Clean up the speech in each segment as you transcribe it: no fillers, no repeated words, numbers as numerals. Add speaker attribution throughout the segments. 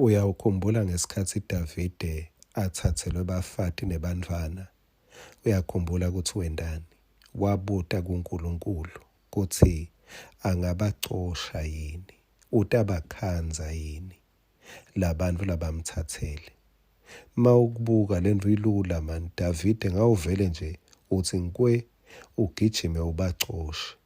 Speaker 1: Uyawukhumbula ngesikhatsi Davide atsatselwe bafati nebantfwana? Uyakhumbula kutsi wentani? Wabuta kuNkulunkulu kutsi angabacosha yini, utabakhandza yini labantfu labamtsatsele. Mawukubuka lentfo ilula mani Davide ngawuvele nje utsi nkwe ugijime ubacoshe.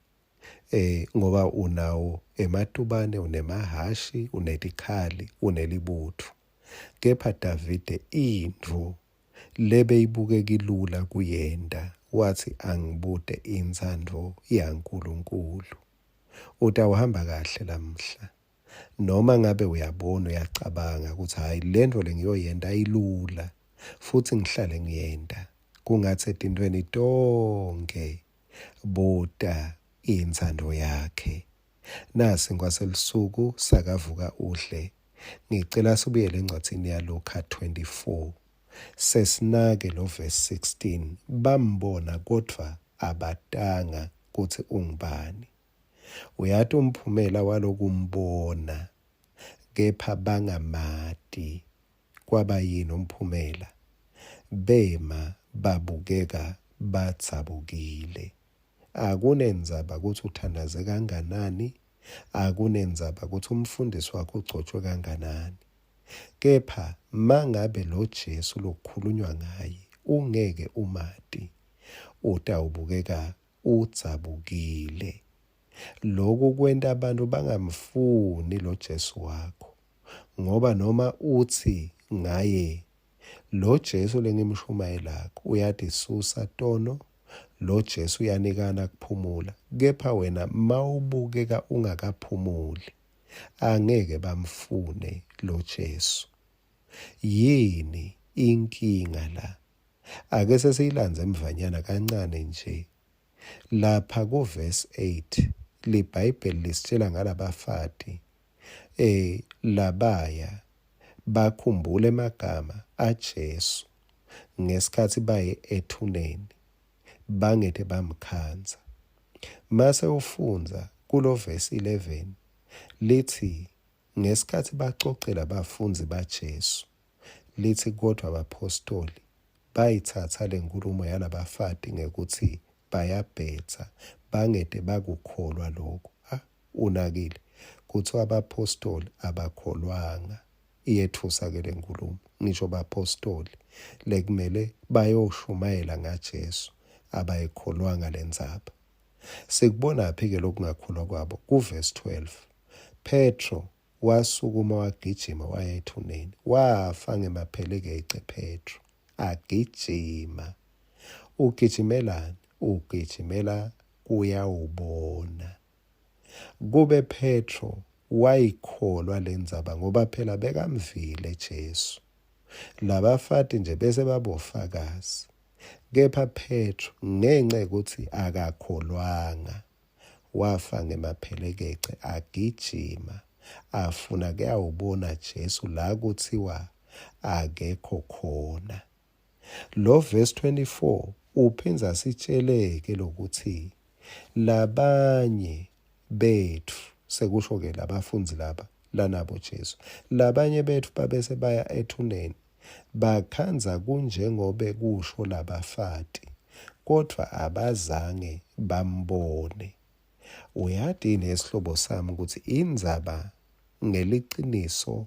Speaker 1: Eh ngoba unawo ematubane, unemahhashi, unetikhali, unelibutfo. Kepha Davide intfo lebeyibukeka ilula kuyenta, watsi angibute intsandvo yaNkulunkulu. Utawuhamba kahle lamuhla. Noma ngabe uyabona uyacabanga kutsi hhayi lentfo lengiyoyenta ilula futsi ngihlale ngiyenta. Kungatsi etintfweni tonkhe Buta intsandvo yakhe. Nasi ngwaselusuku sakavuka udle. Ngicela sibuyele encwadzini yaLukha 24. Sesinake lo verse 16 bambona kodvwa abatanga kutsi ungubani. Uyati umphumela walokumbona kepha bangamati Kwaba yini umphumela? Bema babukeka badzabukile. Akunendzaba kutsi uthandaze kanganani, akunendzaba kutsi umfundisi wakho ugcotshwe kanganani. Kepha mangabe lo Jesu lokukhulunywa ngaye ungeke umati, utawubukeka udzabukile. Loku kwenta bantfu bangamfuni lo Jesu wakho. Ngoba noma utsi ngaye, Lo Jesu lengimshumayelako uyatisusa tono, lo Jesu uyanikana kuphumula, kepha wena mawubukeka ungakaphumuli, angeke bamfune lo Jesu. Yini inkinga la? Ake sesiyilandze emvanyana kancane nje. Lapha kuvesi 8 liBhayibheli lisitshela ngalabafati E, labaya bakhumbula emagama aJesu ngesikhatsi baye ethuneni bangete bamkhandza. Mase ufundza kulovesi 11 litsi ngesikhatsi bacocela bafundzi baJesu litsi kodvwa baphostoli bayitsatsa lenkhulumo yalabafati ngekutsi bayabhedza bangete bakukholwa loku. Ah, Unakile? Kuthiwa abaphostoli abakholwanga. Iyetfusa-ke le nkulumo. Ngisho baphostoli lekumele bayoshumayela ngaJesu abayikholwanga le ndzaba. Sikubonaphi-ke lokungakholwa kwabo? Kuvesi 12. Petro wasukuma wagijima waya ethuneni. Wafa ngemaphelekece Petro agijima. Ugijimelani? Ugijimela kuyawubona. Kube Phetro wayikholwa lendzaba ngoba phela bekamvile Jesu. Labafati nje bese babofakazi. Kepha Phetro ngenca yekutsi akakholwanga wafa ngemaphelekece agijima afuna kuyawubona Jesu la kutsiwa akekho khona. Lo verse 24 uphindze asitsheleke lokuthi labanye betfu sekusho ke labafundzi laba lanabo Jesu labanye betfu babese baya ethuneni bakhandza kunjengobe kusho labafati kodvwa abazange bambone. Uyati yini esihlobo sami ukuthi indzaba ngeliciniso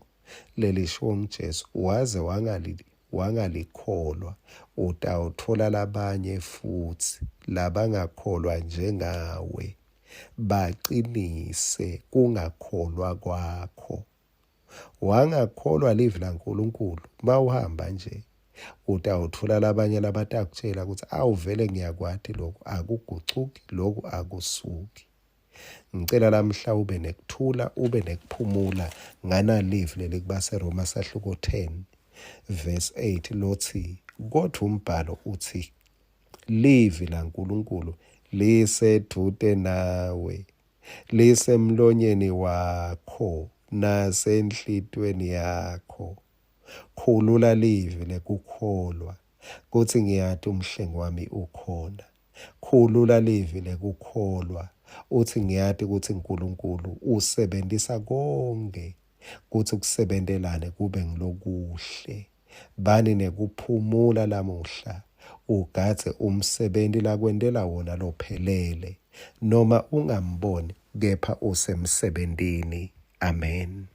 Speaker 1: lelishiwo nguJesu waze wangali wangalikholwa utawutfola labanye futsi labangakholwa njengawe bacinise kungakholwa kwakho. Wangakholwa livi laNkulunkulu mawuhamba nje utawutfola labanye labatakutjela kutsi awuvele ngiyakwati lokhu akugucuki lokhu akusuki. Ngicela lamhla ube nekuthula ube nekuphumula nganalivi lelikubaseRoma sahluko 10 verse 8 lotsi kodvwa umbhalo utsi livi laNkulunkulu lisedvute nawe lisemlonyeni wakho nasenhlitweni yakho khulula livi lekukholwa kutsi ngiyati umhlengi wami ukhona Khulula livi lekukholwa, utsi ngiyati kutsi Nkulunkulu usebentisa konkhe kutsi kusebentelane kube ngilokuhle. Bani nekuphumula lamuhla, ugadze umsebenti lakwentela wona lophelele, noma ungamboni kepha usemsebentini. Amen.